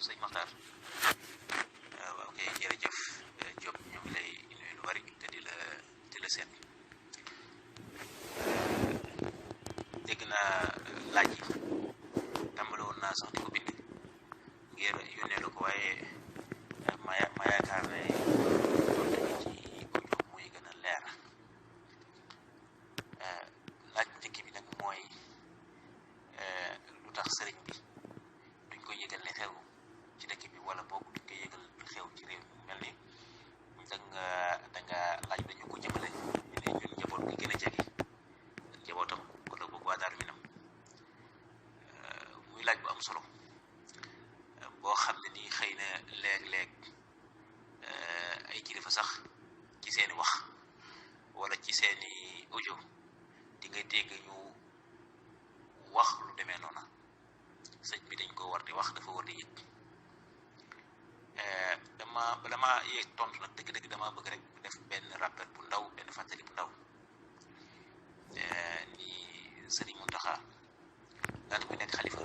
sëñ Maxtaar waaw kay jërëjëf Diop ñu ngi lay nuyu lu bari te di la seet dégg naa laaj yi tàmbali woon naa sax di ko bind ngir yónnee la ko waaye ma yaakaar ne tontu bi ci audio muy gën a leer laaj bu njëkk bi nag mooy lu tax sëriñ bi duñ ko yëgal li xew ci dëkk bi wala boog duñ ko yëgal li xew ci réew mi mel ni da nga laaj dañu ko jëmale ñu ne ñun njaboot gi gën a jege njabootam wala boog waa Daaru Minam muy laaj bu am solo boo xam ne nii xëy na léeg-léeg ay kilifa sax ci seeni wax wala ci seeni audio di nga dégg ñu wax lu demee noona sëñ bi dañ ko war di wax dafa war di yëg bala maa yéeg tontu nag dëgg-dëgg dama bëgg rek def benn rappel bu ndaw benn fàttali bu ndaw ni Sëriñ Muntaxa daata koy nekk xalifa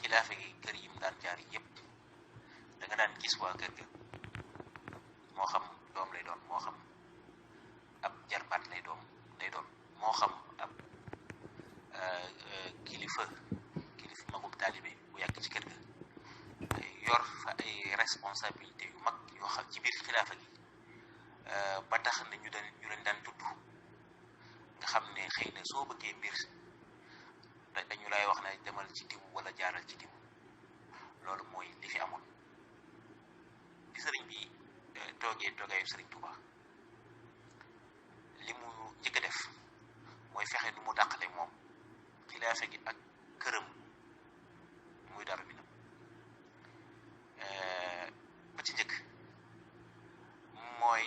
xilaafa gi kër yi mu daan jaar yëpp da nga daan gis waa kër ga moo xam doom lay doon moo xam ab jarbaat lay doon moo xam ab kilifa magum taalibe bu yàgg ci kër ga yor fa ay responsabilité yu mag yoo xam ci biir xilaafa gi ba tax ne ñu leen daan tudd nga xam ne xëy na soo bëggee mbir dañu lay wax ne demal ci diw wala jaaral ci diw loolu mooy li fi amoon bi sëriñ bi toogaayu sëriñ Tuuba li mu njëkk a def mooy fexe nu mu dàqale moom xilaafa gi ak këram muy Daaru Minam ba ci njëkk mooy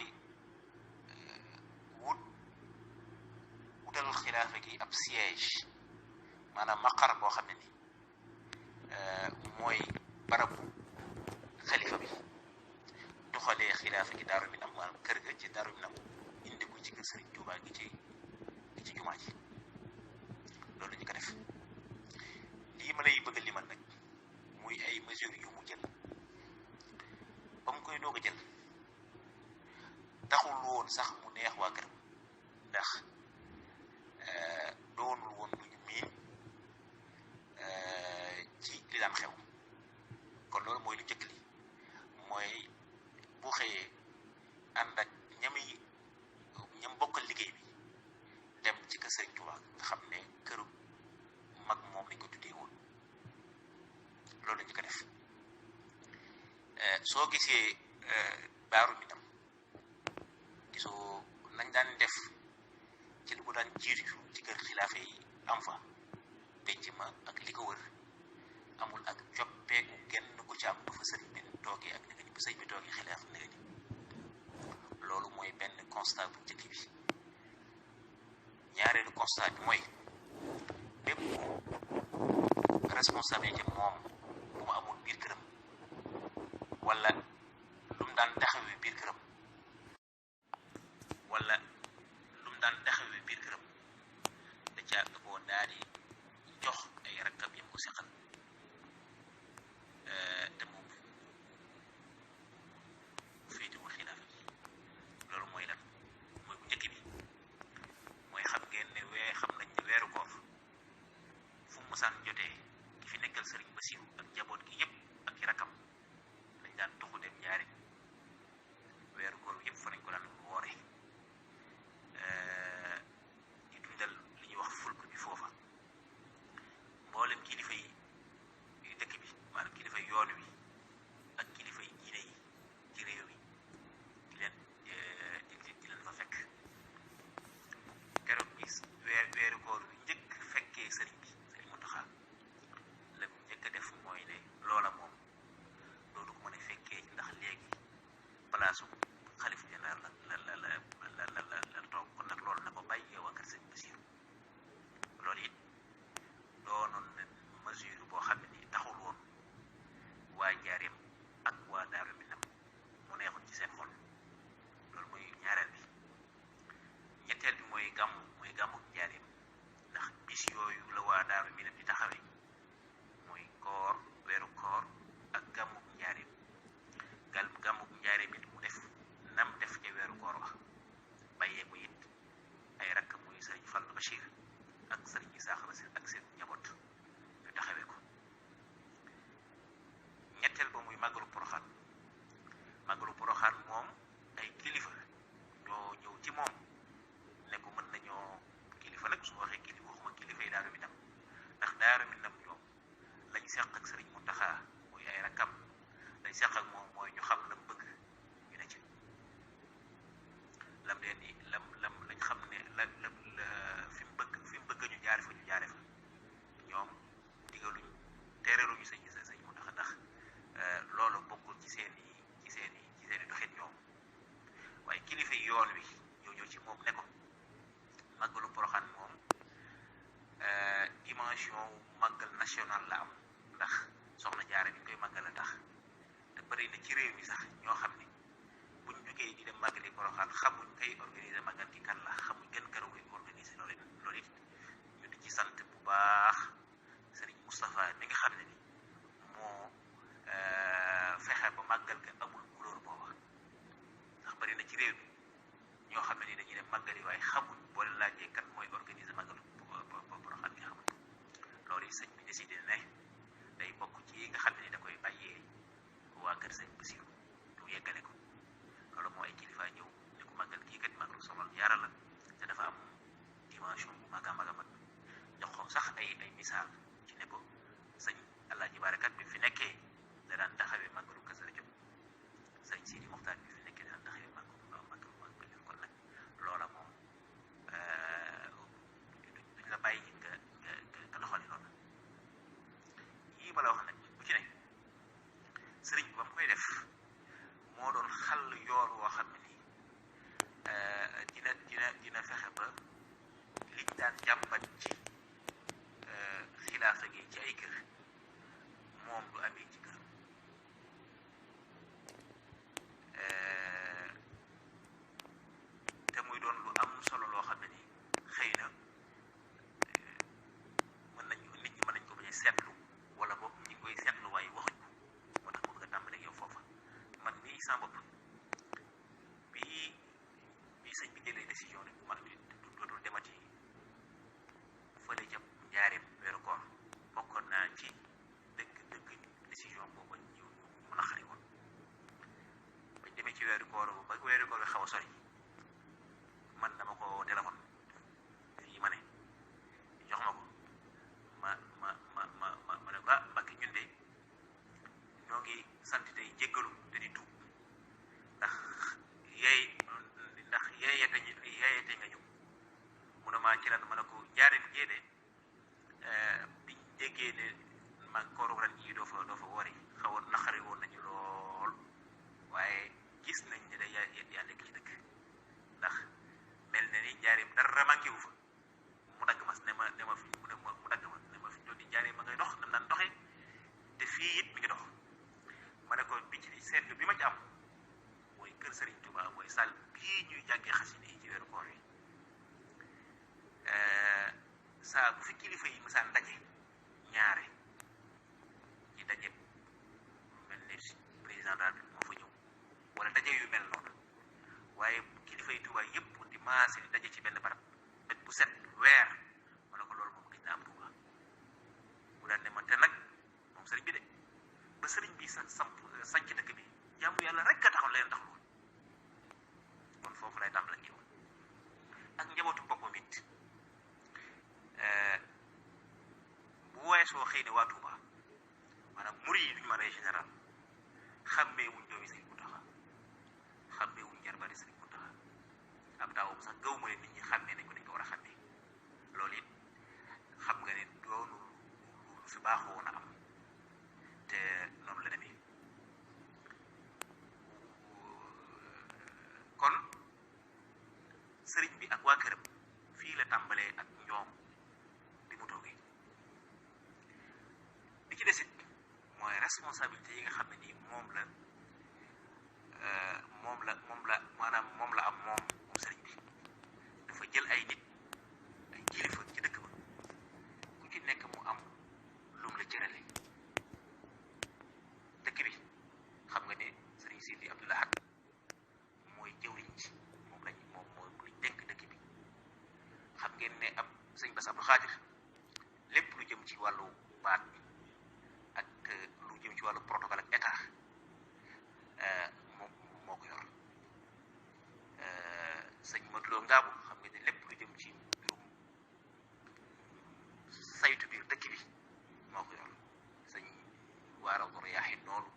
wutal xilaafa gi ab siège maanaam maqar boo xam ne ni mooy barabu xalifa bi doxalee xilaafa gi Daaru Minam maanaam kër ga ci Daaru Minam indi ko ci kër Sëriñ Tuubaa gi ci jumaa ji loolu ñu ko def lii ma lay bëgg a limal nag muy ay mesures yu mu jël ba mu koy doog a jël taxul woon sax mu neex waa këram ndax doonul woon lu ñu miin ci li daan xew kon loolu mooy lu njëkk li mooy bu xëyee ànd ak ñam bokkal liggéey bi dem ci kër Sëriñ Tuubaa nga xam ne këru mag moom lañ ko tuddee woon loolu ñu ko def soo gisee Daaru Minam gisoo nañ daan def ci li mu daan jiitu ci kër xilaafa yi am fa penc ma ak li ko wër amul ak coppeeku genn ku ci am du fa sëriñ bi toogee ak nega ni bu sëriñ bi toogee xilaaf nega ni loolu mooy benn constat bu njëkk bi ñaareelu constat bi mooy bépp responsabilité moom bu mu amul biir këram wala lu mu daan taxawee biir këram da caa da koo daal di jox ay rakkab yam ko seqal te moom féetewul xilaafa gi loolu mooy lan mooy bu njëkk bi mooy xam ngeen ne xam nañ ne weeru koor fu mu mosaan jotee ki fi nekkal sëriñ Basiru ak njaboot gi yëpp ak i rakkam dañ daan tuxu dem ñaari weeru koor yëpp fa nañ ko daan woore di dundal li ñuy wax fulk bi foofa mboolem kilifa yi dëkk bi maanaam kilifa yoon wi ak kilifa yi diine yi ci réew yi di leen fa fekk keroog bis weeru koor bi njëkk fekkee sëriñ bi Sëriñ Muntaxa la mu njëkk a def mooy ne loola moom loolu ko mën a fekkee ndax léegi palaasu xalifa général la toog kon nag loolu na ko bàyyee waa kër Sëriñ Basiru loolu it doonoon na mesure boo xam ne ni taxul woon waa Njaaréem ak waa Daaru Minam mu neexoon ci seen xol loolu mooy ñaareel bi ñetteel bi mooy gàmmu Njaaréem ndax bis yooyu la waa Daaru Minam di taxawee mooy weeru koor ak gàmmuk njaareem gàmmuk njaareem it mu def nam def ca weeru koor wax bàyyee ko it ay rakk muy sëriñ Fallu Bachir ak sëriñ Isaaxa Si ak seen njaboot ñu taxawee ko. ñetteel ba muy màggalu Poroxaan moom ay kilifa ñoo ñëw ci moom ne ko mën nañoo kilifa nag su ma waxee kilifa waxuma kilifa yi Daaru Minam ndax Daaru Minam ñoom lañ seq ak sëriñ Muntaxa muy ay rakkam lañ seq ak moom mooy ñu xam lam bëgg ñu ne ci lam leen di lam lañ xam ne la fi mu bëgg ñu jaare fa ñoom digaluñ teeraluñu sëñ Muntaxa ndax loolu bokkul ci seen i doxin ñoom waaye kilifa yi yoon wi ñoo ñëw ci moom ne ko màggalu Poroxaan moom dimension màggal national la am ndax soxna Jaara bi ñu koy màggal a tax te bëri na ci réew mi sax ñoo xam ne buñ jógee di dem màggali Poroxaan xamuñ kay organiser màggal ki kan la xamuñ gën kër koy organiser loolu it ñu di ci sant bu baax sëriñ Moustapha mi nga xam ne ni moo fexe ba màggal ga amul couleur booba ndax bëri na ci réew mi ñoo xam ne ni dañuy dem màggali waaye xamuñ boo leen laajee kan mooy organiser màggalu Poroxaan gi xamuñ loolu yi sëñ bi décidé ne day bokk ci yi nga xam ne ni da koy bàyyee waa kër sëñ Basiru ñu yeggale ko loolu moo ay kilifa ñëw ne ko màggal kii kat màggalu Soxna Jaara la te dafa am dimension bu mag a mag jox ko sax ay misaal ci ne ko sëñ Alaaji Barakat bi fi nekkee da daan taxawee màggalu Kazu Rajab sëñ Sidi Moxtaar bi fi nekkee da daan taxawee màggalu kon nag loola moom duñ la bàyyi nga doxali loolu yii ma la wax nag bu ci ne sëriñ bi ba mu koy def moo doon xàll yoon woo xam ne nii dina fexe ba liñ daan jàmbat ci xilaafa gi ci ay kër moom du amee ci kër te muy doon lu am solo loo xam ne ni xëy na nit ñi mën nañ ko bañ a seetlu wala boog ñi ngi koy seetlu waaye waxuñ ko moo tax ma bëgg a tàmbale ak yow foofa man mii sama bopp bii sëñ bi jëlee décision ne ma dootul demati fële ca njaareem weeru koor bokkoon naa ci dëgg décision boobu ñu naqari woon bañ demee ci weeru koor ba weeru koor bi xaw a sori man dama ko téléphone fii ma ne jox ma ko ma ne ko Mbàkke ñun de ñoo ngi sant tey jéggalu te di tuub ndax yeeyete nga ñu mu ne maa ci lan ma ne ko njaareem jee de biñ déggee ne ma kooru ren yi doo fa wari xawoon naqari woon nañu lool waaye gis nañ ne da yaa nekk ci dëkk ndax mel na ni njaareem dara manqué wu fa mu dagg ma fi mu dagg ma ne ma fi doon di njaareem ma ngay dox nam naan doxee te fii it mi ngi dox ma ne ko bi ci seetlu bi ma ci am mooy kër Serigne Touba mooy salle bii ñuy jàngee xasida yi ci weeru koor yi saa bu fi kilifa yi mësaan daje ñaare ci daje mel ni président daal moo fa ñëw wala daje yu mel noonu waaye kilifa yi Touba yëpp di maase di daje ci benn barab bët bu set weer ma ne ko loolu moom gis na am Touba mu daan ne man te nag moom sëriñ bi de ba sëriñ bi sanc dëkk bi jaamu yàlla rek a taxoon leen tax loolu kon foofu lay tàmbale ak yow ak njabootu boppam it bu weesoo xëy na waa Touba maanaam murid yi duñu mën a général xàmmee wuñ doomi Sëriñ Muntaxa xàmmee wuñ jarbari Sëriñ Muntaxa ab taawam sax gaw ma ne nit ñi xàmmee nañ ko dañ ko war a xàmmee loolu it xam nga ne doonu lu fi baaxoo woon a am te noonu la demee kon sëriñ bi ak waa këram fii la tàmbalee ak ñoom bi mu toogee li ci desit mooy responsabilité yi nga xam ne nii moom la am moom sëriñ bi dafa jël ay nit ay kilifa ci dëkk ba ku ci nekk mu am lum la cërale ngeen ne ab sëñ Bass Abdou Khadir lépp lu jëm ci wàllu baat bi ak lu jëm ci wàllu protocole ak état moom moo ko yor sëñ Modou Lo Ngaabu xam nga ne lépp lu jëm ci mbirum saytu biir dëkk bi moo ko yor sëñ Waaraw Doro Yaaxin noonu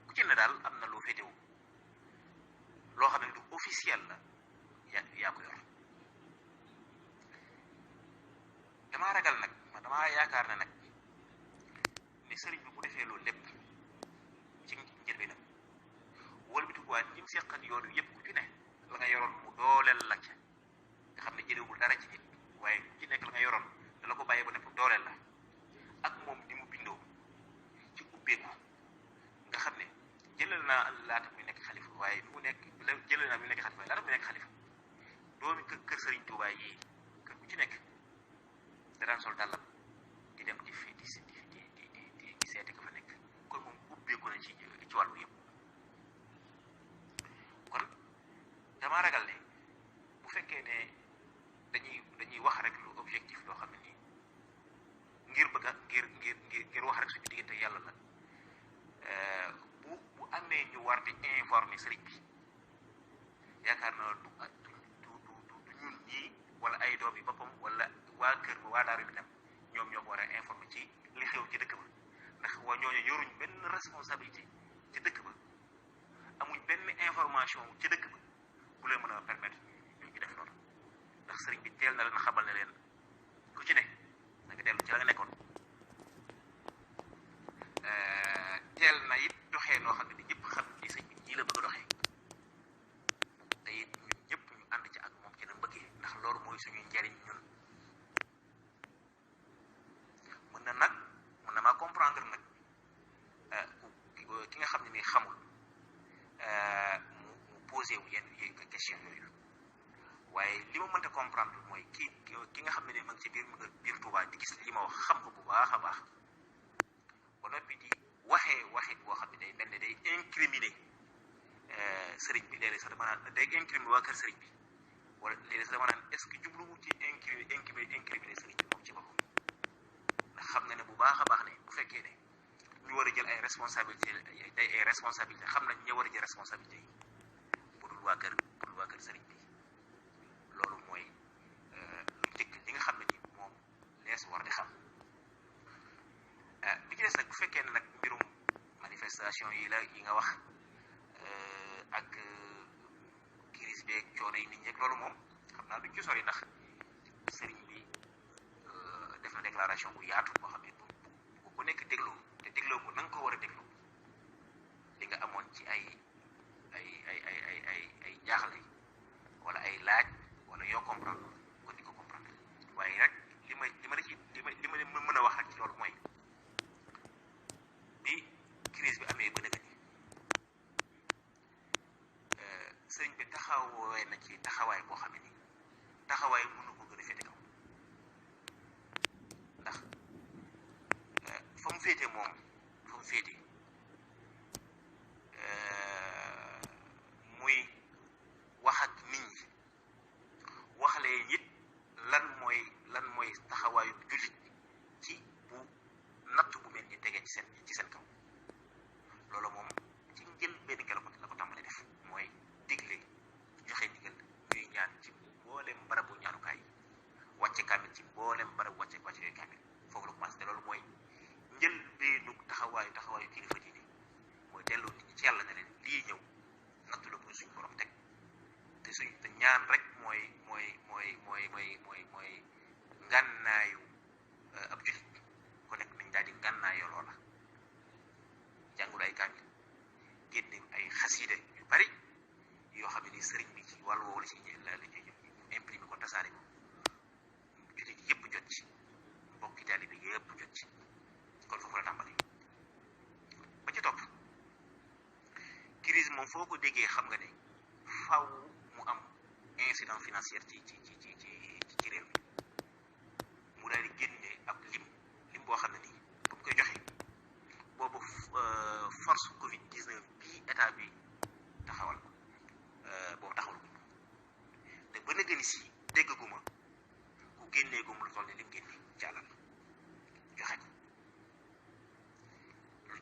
ku ci ne daal am na loo féetewu loo xam ne du officiel la yaa ko yor damaa ragal nag damaa yaakaar ne nag ni sëriñ bi bu defee loolu lépp ci njëlbeenam wala bi tukuwaat ñi mu seqal yoon wi yëpp ku ci ne la nga yoroon mu dooleel la ca nga xam ne jëlewul dara ci nit waaye ku ci nekk la nga yoroon da la ko bàyyee ba nekk dooleel la ak moom ni mu bindoo ci ubbeeku nga xam ne jëlal naa laata muy nekk xalifa waaye fi mu nekk jëlal naa muy nekk xalifa waaye laata muy nekk xalifa doomi kër sëriñ Tuubaa yi kër ku ci nekk da daan sol dàllam di dem di fi di seeti ka fa nekk kon moom ubbeeku na ci wàllu yëpp kon dama ragal ne bu fekkee ne dañuy wax rek lu objectif loo xam ne nii ngir bëgg a ngir wax rek suñu diggante yàlla la bu amee ñu war di informer sëriñ bi yaakaar naa du ñun ñii wala ay doom yi boppam wala waa kër ba waa daaru bi tam ñoom ñoo ko war a informer ci li xew ci dëkk ba ndax waa ñooñu yoruñ benn responsabilité ci dëkk ba amuñ benn information ci dëkk ba bu leen mën a permettre ñu def loolu ndax sëriñ bi teel na leen xamal ne leen ku ci ne da nga dellu ci la nga nekkoon teel na it doxee noo xam ne ni ñëpp xam ni sëñ bi ñii la bëgg a doxee te it ñun ñëpp ñu ànd ci ak moom ci na mbëggee ndax loolu mooy suñuy njariñ ñun mën na maa comprendre nag ki nga xam ne ni xamul mu posé wu yenn question yooyu waaye li ma mënta comprendre mooy ki nga xam ne ni ma ngi ci biir Touba di gis li ma wax xam ko bu baax a baax ba noppi di waxee boo xam ne day mel ne day incriminer sëriñ bi léeg-léeg sax dama naan day incriminer waa kër sëriñ bi wala léeg-léeg sax dama naan est-ce que jubluwu ci incriminer sëriñ bi moom ci boppam ndax xam na ne bu baax a baax ne bu fekkee ne ñu war a jël ay responsabilité xam nañ ña war a jël responsabilité yi bu dul waa kër sëriñ bi loolu mooy lu njëkk li nga xam ne ni moom lees war di xam bi ci des nag bu fekkee ne nag mbirum manifestation yi nga wax ak crise beeg coono yi nit ñi loolu moom xam naa duñ ci sori ndax sëriñ bi def na déclaration bu yaatu boo xam ne bu nekk déglu te dégloo ko na nga ko war a déglu li nga amoon ci ay jaaxle wala ay laaj wala yoo comprendre kon di ko comprendre waaye rek li ma mën a wax rek ci loolu mooy bi crise bi amee ba nëgë ni sëriñ bi taxawee na ci taxawaay boo xam ne nii taxawaay mënu ko gën a féete kaw ndax fa mu féete muy wax ak nit ñi wax leen it lan mooy taxawaayu jullit ci bu natt bu mel ni tegee ci seen kaw loolu moom ci njël benn gala ko la ko tàmbali def mooy digle joxe ndigal ñuy ñaan ci mboolem barabu ñaanukaay wàcce kaamil ci mboolem barabu wàcce yooyu kaamil foofu la commencé te loolu mooy njël beenu taxawaayu kilifa diine mooy delloo nit ñi ci yàlla ne leen lii ñëw nattu la muy suñu borom teg te ñaan rek mooy ngànnaayu ab jullit ko nekk nañ daal di ngànnaayoo loola jàngul ay kaamil génne ay xasiida yu bari yoo xam ne ni sëriñ bi ci wàllu woowu la ci imprimé ko tasaare ko jullit yëpp jot ci mbokki taalibe bi yëpp jot ci kon foofu la tàmbali ba ci topp crise moom foo ko déggee xam nga ne faw mu am incident financier ci réew mi mu daal di génne ab lim boo xam ne nii bu mu koy joxe boobu force Covid 19 bii état bi taxawal boobu taxawal ko te ba nëgëni si déggaguma génnee gum lu toll ni lim génne ci alal joxe ko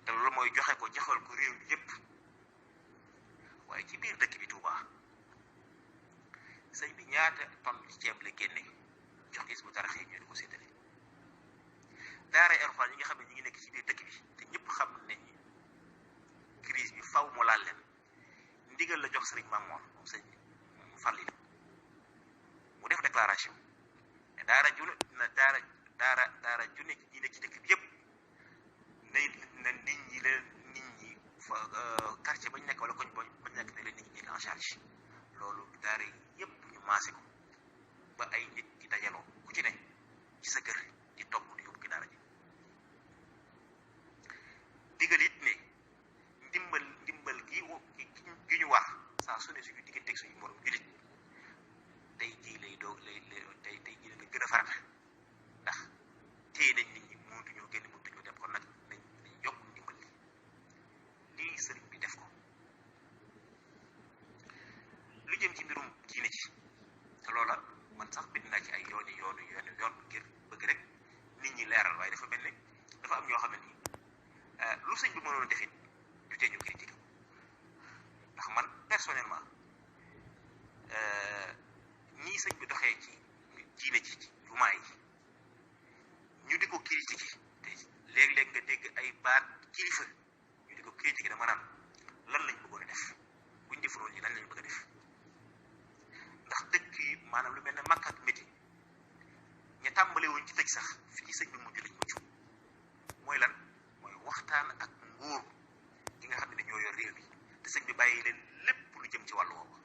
te loolu mooy joxe ko joxal ko réew mi yépp waaye ci biir dëkk bi Touba sëñ bi ñaata tonne ci ceeb la génne jox gis bu taraxee ñu di ko séddale daara Alxuraan yi nga xam ne ñi ngi nekk ci biir dëkk bi te ñëpp xam nañ ni crise bi faw mu laal leen ndigal la jox sëriñ Mamoor moom sëñ mu fàlli mu def déclaration ne daara junne ñi nekk ci dëkk bi yëpp na nit ñi fa quartier bañ nekk wala koñ bañ nekk ne leen nit ñi en charge loolu daara yëpp ñu maase ko ba ay nit di dajaloo ku ci ne ci sa kër di togg di yóbbu ki daara ji digal it ne ndimbal gi ñu war saa su ne suñu digganteeg suñu morom julit tey jii lay tey jii la gën a farata ndax téye nañ nit ñi mëntuñoo génn mëntuñoo dem kon nag nañ yokk ndimbal lii sëriñ bi def ko lu jëm ci mbirum diine ci te loola man sax bind naa ci ay yoon ngir bëgg rek nit ñi leeral waaye dafa mel ne dafa am ñoo xam ne nii lu sëñ bi mënoon defit du tee ñu critiqué ko ndax man personnellement nii sëñ bi doxee ci diine ci jumaa yi ñu di ko critiqué te léeg-léeg nga dégg ay baat kilifa ñu di ko critiqué dama naan lan lañ bëggoon a def buñ defaroon ñi lan lañ bëgg a def ndax dëkk yi maanaam lu mel ne Makka ak Medine ña tàmbale wuñ ci tëj sax fii sëñ bi mujj lañ mujj mooy lan mooy waxtaan ak nguur gi nga xam ne dañoo yor réew mi te sëñ bi bàyyi leen lépp lu jëm ci wàllu woowu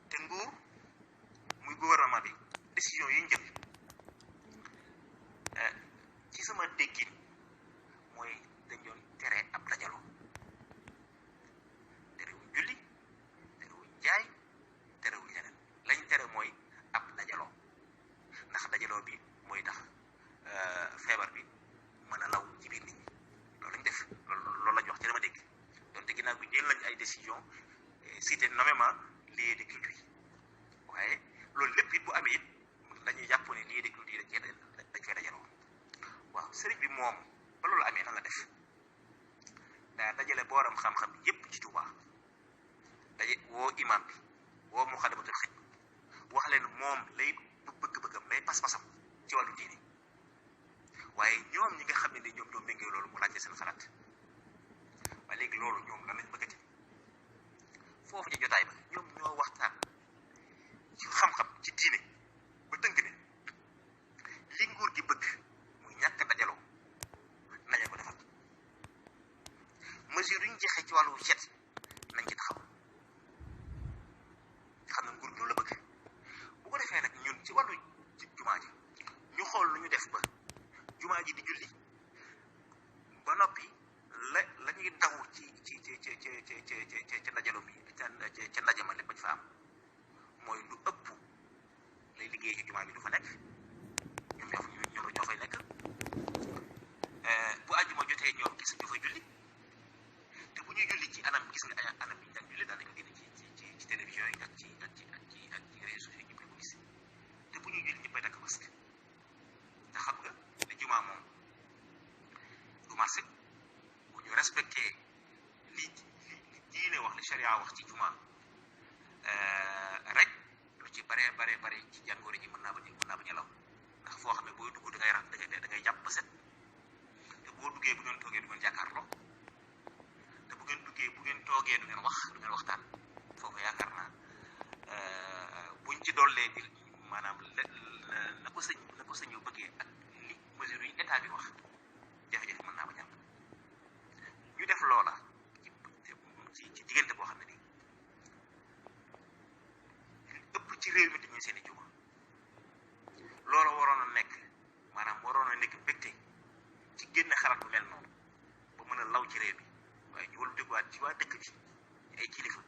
te nguur muy gouvernement bi décision yi ñu jël ci sama déggin mooy dañ doon tere ab dajaloo terewuñ julli terewuñ jaay terewuñ leneen lañ tere mooy ab dajaloo ndax dajaloo bi mooy tax feebar bi mën a law ci biir nit ñi loolu lañ def loolu lañ wax ci dama dégg donte ginnaaw bi jël nañ ay décision cité nommément lieu de culte yi waaye loolu lépp it bu amee it dañuy jàpp ne lieu de culte yi dañ fay dajaloo waaw sëriñ bi moom ba loolu amee nan la def daa dajale booram xam-xam bi yépp ci Tuubaa daje woo imam bi woo Muxaddamatul Xidma wax leen moom lay bëgg-bëggam lay pas-pasam ci wàllu diini waaye ñoom ñi nga xam ne ni ñoom méngee loolu mu laajte seen xalaat waaye léegi loolu ñoom lan lañ bëggati foofu ci jotaay ba ñoom ñoo waxtaan ci xam-xam ci diine ba tënk ne li nguur gi bëgg muy ñàkk dajaloo nañu ko defal mesure yu ñu jeexee ci wàllu cet nañ ci taxaw xam ne nguur gi loolu la bëgg bu ko defee nag ñun ci wàllu jumaa ji ñu xool lu ñu def ba jumaa ji di julli ba noppi la ñuy daw ci ndajaloo bi ca ndaje ma lépp bañ fa am mooy lu ëpp lay liggéey ci jumaa bi du fa nekk ñoom ñoo fay nekk bu àjjuma jotee ñoom gis ñu fay julli te bu ñuy julli ci anam gis nga ay anam yi ñu daan julli daan nañ ko génne ci télévision yi ak ci réseaux sociaux yi ñu ko gis te bu ñuy julli ñëppay takk masque te xam nga li jumaa moom du marché bu ñu respecté li diine wax li sharia wax ci jumaa rek lu ci bare ci jàngoro ji mën naa bañ a law ndax foo xam ne booy dugg da ngay jàpp ba set te boo duggee bu ngeen toogee du ngeen jàkkaarloo te bu ngeen toogee du ngeen waxtaan foofu yaakaar naa buñ ci dollee di maanaam na ko sëñ yu bëggee ak li mesure yi état bi wax jafe-jafe mën naa ba ñàkk ñu def loola ci diggante boo xam ne nii ëpp ci réew mi dañuy seen i juma loola waroon a nekk mbégte ci génn xalaat bu mel noonu ba mën a law ci réew mi waaye ñu wëlu dégwaat ci waa dëkk bi ay kilifa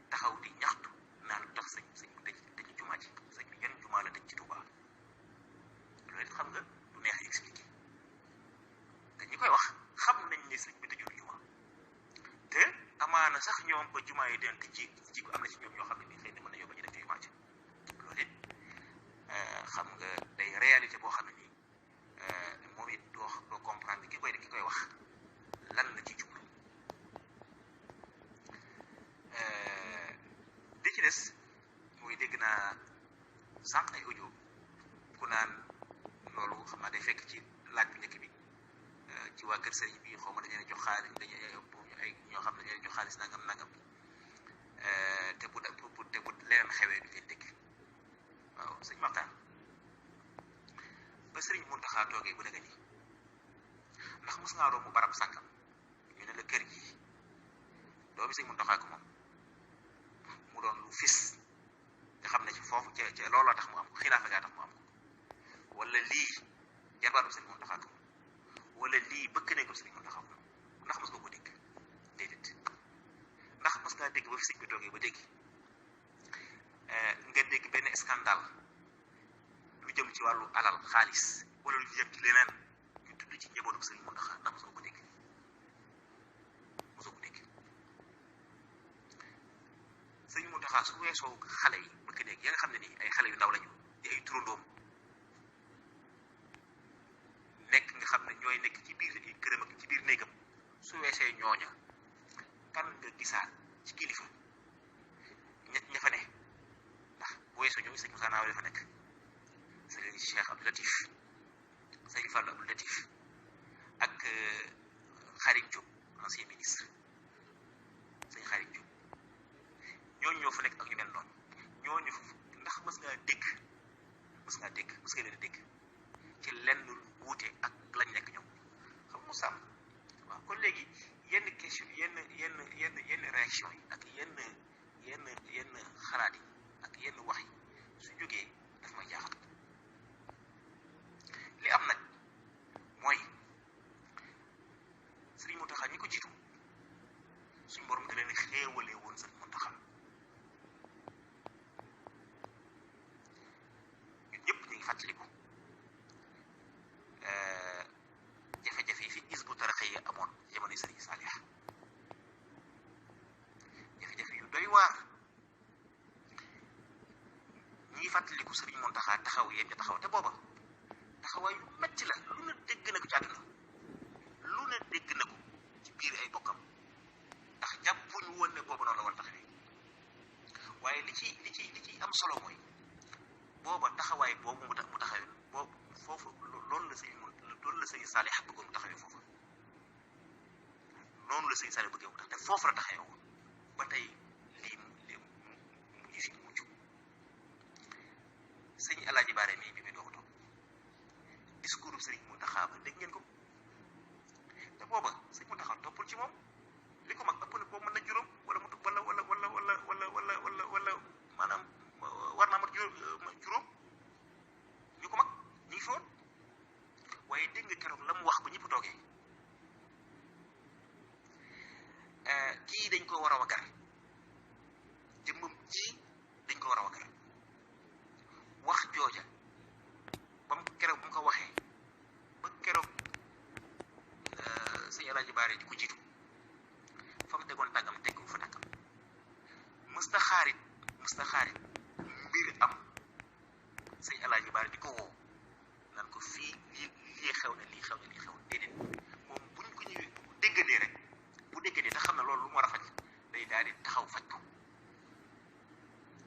taxaw di ñaxtu naan lu tax sëñ bi tëj jumaa ji sëñ bi yan jumaa la tëj ci Tuubaa loolu it xam nga du neex expliqué te ñi koy wax xam nañ ne sëñ bi tëjul jumaa te amaana sax ñoom ba jumaa yi den tëj ji am na ci ñoom ñoo xam ne nii xëy na mën na yóbba ñu dem ci jumaa ji loolu it sànq ay audio ku naan loolu xam naa day fekk ci laaj bu njëkk bi ci waa kër sëriñ bi xaw ma dañu leen jox xaalis ay ñoo xam ne dañu leen jox xaalis nangam te bu leneen xewee du leen dégg. waaw sëñ Maxtaar ba sëriñ Muntaxa toogee bu nekk nii ndax mos ngaa romb barab sàngam ñu ne la kër gi doomi sëñ Muntaxa ko moom mu doon lu fis nga xam ne ci foofu ca looloo tax mu am ko xilaafa gaa tax mu am ko wala lii jarbaatu sëñ Muntaxa ko wala lii bëkk ne ko sëñ Muntaxa ko ndax mos nga ko dégg déedéet ndax mos ngaa dégg ba fi sëñ bi toogee ba dégg nga dégg benn scandale lu jëm ci wàllu alal xaalis wala lu jëm ci leneen ñu tudd ci njabootu sëriñ Muntaxa ndax mosoo ko dégg sëriñ Muntaxa su weesoo xale yi bëgg nekk ya nga xam ne nii ay xale yu ndaw lañu di ay turandoom nekk nga xam ne ñooy nekk ci biir këram ak ci biir néegam su weesee ñooña kan nga gisaat ci kilifa ña fa ne ndax bu weesoo ñooñu sëñ Moussa Naaw dafa nekk sëriñ Cheikh Abdou Latif sëriñ Fallou Abdou Latif ak Xarim Diop ancien ministre sëñ Xarim Diop ñooñu ñoo fa nekk ak ñu mel noonu ñooñu ndax mës ngaa leen a dégg ci lenn lu wuute ak lañ nekk ñoom xam mu sàmm waaw kon léegi yenn question yenn réaction yi ak yenn xalaat yi ak yenn wax yi su jógee daf may jaaxal li am nag mooy Sëriñ Muntaxa ñi ko jiitu suñ borom da leen xéewalee woon Sëriñ Muntaxa ñun ñëpp ñu ngi fàttaliku jafe-jafe yi fi Hizbu Tarqiyyah amoon jamono Sëriñ Saalix jafe-jafe yu doy waar ñi ngi fàttaliku Sëriñ Muntaxa taxaw yéen nga taxaw te booba taxawaay yu metti la lu ne dégg na ko ci àdduna lu ne dégg na ko ci biir ay bokkam ndax jàppuñu woon ne booba noonu la war taxawee waaye li ci am solo mooy booba taxawaay boobu mu taxawee boobu foofu loolu la sëñ Saalix bëggoon mu taxawee foofu noonu la sëñ Saalix bëggee mu tax te foofu la taxawee woon ba tey lii mu fi mujj sëñ Alaaji Baare mii bi muy doog a toog discours sëriñ Muntaxa ba dégg ngeen ko te booba sëñ Muntaxa toppul ci moom li ko mag ëpp na boobu mën na juróom wala maanaam war naa mat juróom ñu ko mag ñu ngi fi woon waaye dégg nga keroog la mu wax ba ñëpp toogee kii dañ ko war a wagar jëmmam ji dañ ko war a wagar wax jooja ba mu keroog bu mu ko waxee ba keroog sëñ Alaaji Baare di ko jiitu fa mu tegoon tàggam teg fa tàggam mësta xaarit mbir am sëñ Alaaji Baare di ko woo naan ko fii lii xew na déedéet moom buñ ko ñëwee déggandee rek bu déggandee te xam na loolu lu mu war a faj day daal di taxaw faj ko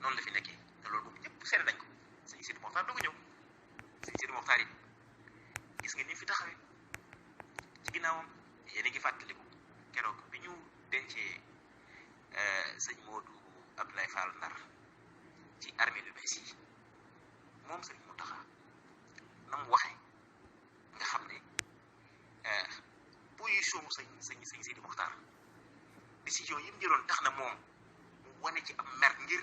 noonu la fi nekkee te loolu boobu ñëpp seede nañ ko sëñ Sidi Moxtaar doo ko ñëw sëñ Sidi Moxtaar it gis nga ni fi taxawee ci ginnaawam yéen a ngi fàttaliku keroog bi ñu dencee sëñ Modou Abdoulaye Fall Ndar ci armée lu bees yi moom sëñ Muntaxa na mu waxee nga xam ne position sëñ Sidi Moxtaar décision yi mu jëloon tax na moom mu wane ci am mer ngir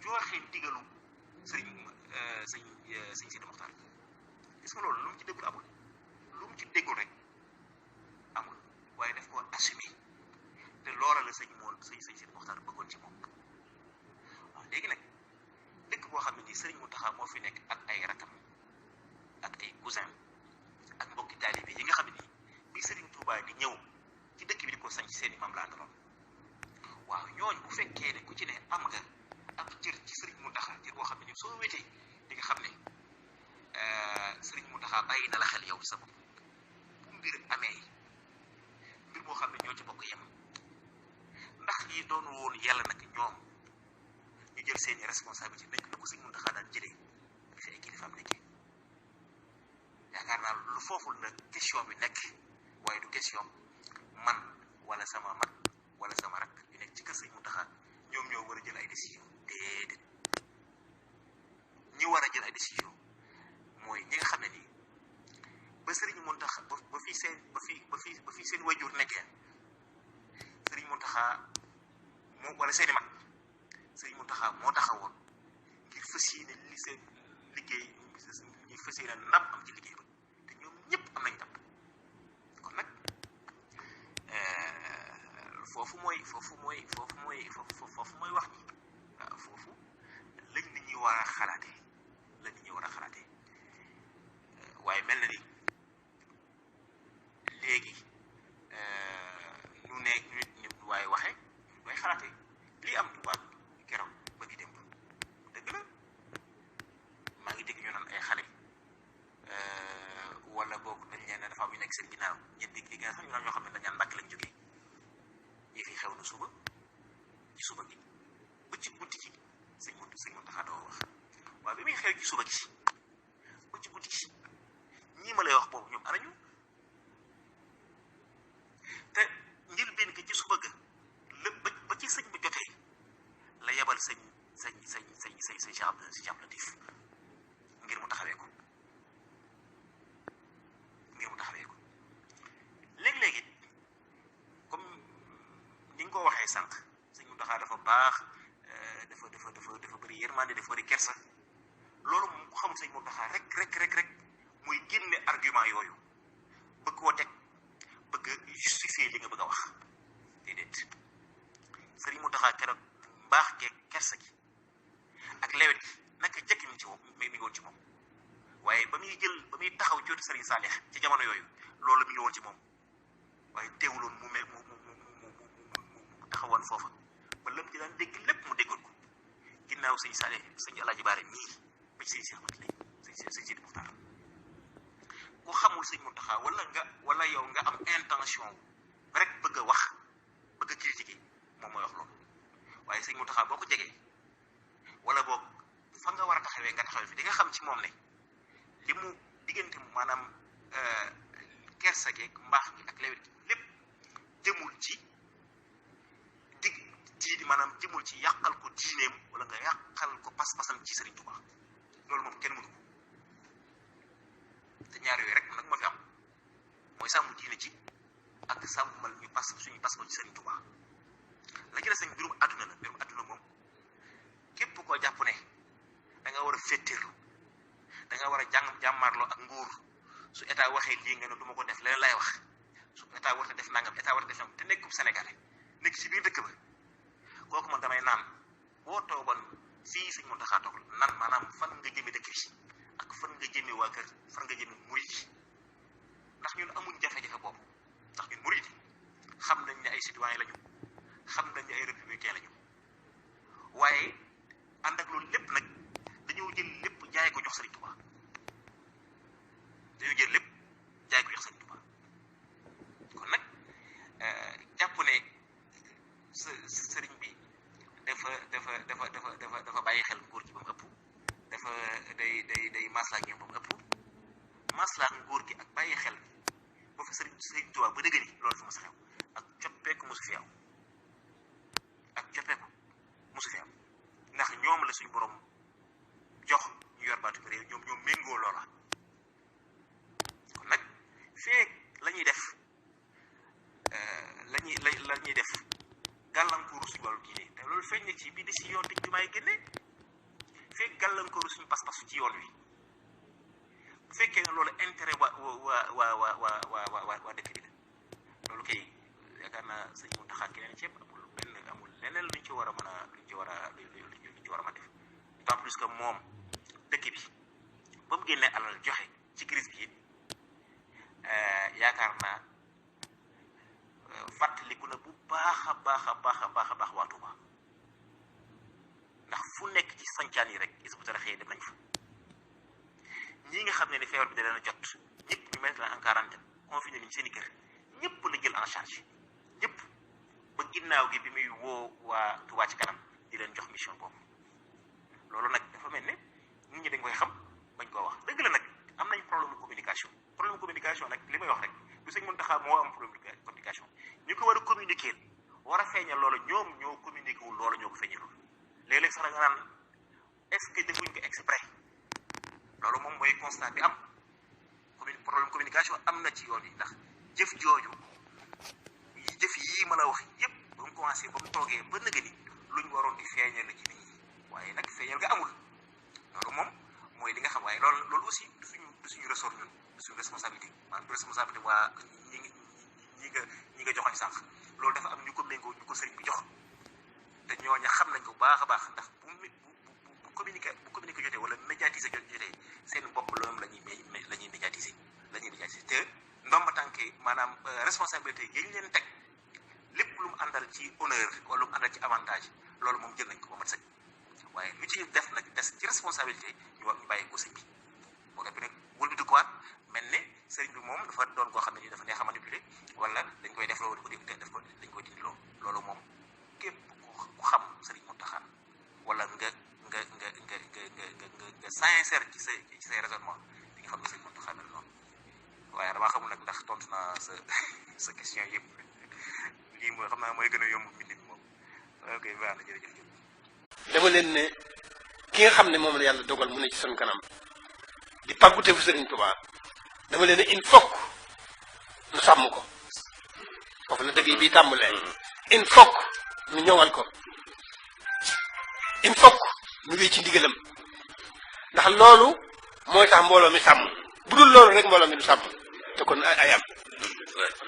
joxe ndigalu sëñ Sidi Moxtaar gis nga loolu lu mu ci déggul amul lu mu ci déggul rek amul waaye daf ko assumé te loola la sëñ Sidi Moxtaar bëggoon ci moom waaw léegi nag dëkk boo xam ne nii Sëriñ Muntaxa moo fi nekk ak ay rakam ak ay cousin ak mbokki taalibe yi nga xam ne nii bi Sëriñ Tuubaa di ñëw ci dëkk bi di ko sañ seeni maam la àndaloon waaw ñooñ bu fekkee ne ku ci ne am nga ab cër ci Sëriñ Muntaxa cër boo xam ne nii soo wéetee di nga xam ne Sëriñ Muntaxa bàyyi na la xel yow sa bopp bu mbir amee mbir moo xam ne ñoo ci bokk yem ndax yi doon woon yàlla nag ñoom ñu jël seeni responsabilité nañ ko sëñ Muntaxa daan jëlee ak fi ay kilifaam nekkee. yaakaar naa lu foofu la question bi nekk waaye du question man wala sama mag wala sama rak yu nekk ci kër sëñ Muntaxa ñoom ñoo war a jël ay décision déedéet ñi war a jël ay décision mooy ñi nga xam ne nii ba sëriñ Muntaxa ba fi seen wajur nekkee sëriñ Muntaxa moo wala seeni mag sëriñ Muntaxa moo taxawoon ngir fas yéene li seen liggéey ñu fas yéene ndam am ci liggéey ba te ñoom ñëpp am nañ ndam kon nag foofu mooy wax ji waaw foofu lañ nit ñi war a xalaatee waaye mel na ni léegi ñu ne ñu waaye waxe waaye xalaatee lii am tubaab keroog ba gi démb dëgg la maa ngi dégg ñu naan ay xale wala boog dañ leen ne dafa am ñu nekk seen ginnaaw ñett dégg nga sax ñu naan ñoo xam ne dañ naan Mbàkke lañ jógee yëf yi xew na suba ci suba gi ba ci guddi gi sëñ Muntaxa doo wax waaye bi muy xew ci suba gi ba ci guddi gi ñii ma lay wax boobu ñoom anañu te njëlbéen gi ci suba ga lépp ba ci sëñ bi jotee la yebal sëñ Cheikh Latif ngir mu taxawee ko léeg-léeg it comme ni nga ko waxee sànq sëñ Muntaxa dafa baax dafa bëri yërmande dafa bëri kersa loolu moom ku xamul sëñ Muntaxa rek muy génne argument yooyu bëgg koo teg bëgg justifier li nga bëgg a wax déedéet sëriñ Muntaxa keroog mbaax geeg kersa gi ak lewet gi naka jëkk mi ngi woon ci moom waaye ba muy taxaw joti sëriñ Saalix ci jamono yooyu loolu mi ngi woon ci moom waaye teewuloon mu taxawoon foofa ba lam ci daan dégg lépp mu déggoon ko ginnaaw sëñ Saalix sëñ Alaaji Baare mii ba ci sëñ Seex Mat lay sëñ Sidi Muxtaar ku xamul sëñ Muntaxa wala yow nga am intention rek bëgg a wax bëgg a critiquer moom mooy wax loolu waaye sëñ Muntaxa boo ko jegee wala boog fa nga war a taxawee nga taxawee fi di nga xam ci moom ne li mu diggante maanaam kersa gi mbaax gi ak lewet gi lépp jëmul ci jëmul ci yàqal ko diineem wala nga yàqal ko pas-pasam ci Sëriñ Tuubaa loolu moom kenn mënu ko te ñaar yooyu rek nag moo fi am mooy sàmm diine ci ak sàmmal ñu suñu pas ko ci Sëriñ Tuubaa la ci des nag mbirum àdduna moom képp koo jàpp ne da nga war a féttéerlu da nga war a jàmmaarloo ak nguur su état waxee lii nga ne du ma ko def leneen lay wax su état war a def nangam état war a def nangam te nekkub Sénégalais nekk ci biir dëkk ba kooku man damay naan boo toogoon fii sëñ Muntaxa toog nan maanaam fan nga jëme dëkk bi ak fan nga jëme waa kër fan nga jëme murid yi ndax ñun amuñ jafe-jafe boobu ndax ñun murid yi xam nañ ne ay citoyen lañu xam nañ ne ay républicain lañu waaye ànd ak loolu lépp nag dañoo jël lépp jaay ko jox Sëriñ Tuubaa kon nag jàpp ne sëriñ bi dafa bàyyi xel nguur gi ba mu ëpp dafa day maslaa ak ñoom ba mu ëpp maslaa nguur gi ak bàyyi xel ba fa Sëriñ Tuubaa ba dëgg ni loolu fi mos a xew ak coppeeku mosu fi am ndax ñoom la suñu borom jox ñu yor baatu réew ñoom méngoo loola kon nag feek la ñuy def gàllankooru suñu wàllu diine te loolu feeñ na ci bi décision tëj bi may génne feek gàllankooru suñu pas-pas ci yoon wi bu fekkee ne loolu intérêt waa dëkk bi la loolu kay yaakaar naa sëñ Muntaxa keneen ceeb amul leneen luñ ci war a mën a luñ ci war a def d'autant plus que moom dëkk bi ba mu génnee alal joxe ci crise bi it yaakaar naa fàttaliku na bu baax a baax waa Tuuba ndax fu nekk ci sancaan yi rek Hizbut Tarqiyyah dem nañ fa ñii nga xam ne feebar bi da leen a jot ñëpp ñu mettre en quarantaine confiné nañ seen i kër ñëpp la jël en charge ñëpp ba ginnaaw gi bi muy woo waa Tuuba ci kanam di leen jox mission boobu loolu nag dafa mel ne nit ñi dañ koy xam bañ koo wax dëgg la nag am nañ problème communication nag li may wax rek du sëñ Mountakha moo am problème communication ñu ko war a communiquer war a feeñal loolu ñoom ñoo communiqué wul loolu ñoo ko feeñalul léeg-léeg sax nga naan est-ce que defuñ ko exprès loolu moom mooy constat bi am problème communication am na ci yoon yi ndax jëf jooju jëf yii ma la wax yépp ba mu commencé ba mu toogee ba nëgë ni luñ waroon di feeñal ci nit ñi waaye nag feeñal nga amul loolu moom mooy li nga xam waaye loolu aussi du suñu ressort ñun du suñu responsabilité maanaam du responsabilité waa ñi nga joxoñ sànq loolu dafa am ñu ko méngoo ñu ko sëriñ bi jox te ñooña xam nañ ko baax a baax ndax bu communiqué jotee wala médiatiser jotee seen bopp loolu la ñuy médiatiser te ndomba tànke maanaam responsabilité yi ñu leen teg lépp lu mu àndal ci honneur wala lu mu àndal ci avantage loolu moom jël nañ ko ba mat sëkk waaye lu ci def nag des ci responsabilité ñu bàyyi ko sëñ bi boo ko nag wëlbati ko waat mel ne sëriñ bi moom dafa doon koo xam ne ni dafa neex a manipuler wala dañ koy def loolu dañ koy dindi loolu moom képp ku xam sëriñ Mountakha wala nga sincère ci say raisonnement di nga xam ne sëriñ Mountakha mel noonu waaye damaa xamul nag ndax tontu naa sa question yëpp lii mooy xam naa mooy gën a yomb mbind mi moom ok baax na jërëjëf. dama leen ne ki nga xam ne moom la yàlla dogal mu ne ci sunu kanam di pàggute fu Sëriñ Tuubaa dama leen ne il faut nu sàmm ko foofu la dëgg bi tàmbalee il faut nu ñëwal ko il faut nu wéy ci ndigalam ndax loolu mooy tax mbooloo mi sàmm bu dul loolu rek mbooloo mi du sàmm te kon ay am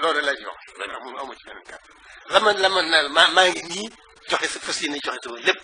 loolu la ñu wax amu ci beneen kàddu la man maa ngi nii joxe sa fas yéene joxe sama lépp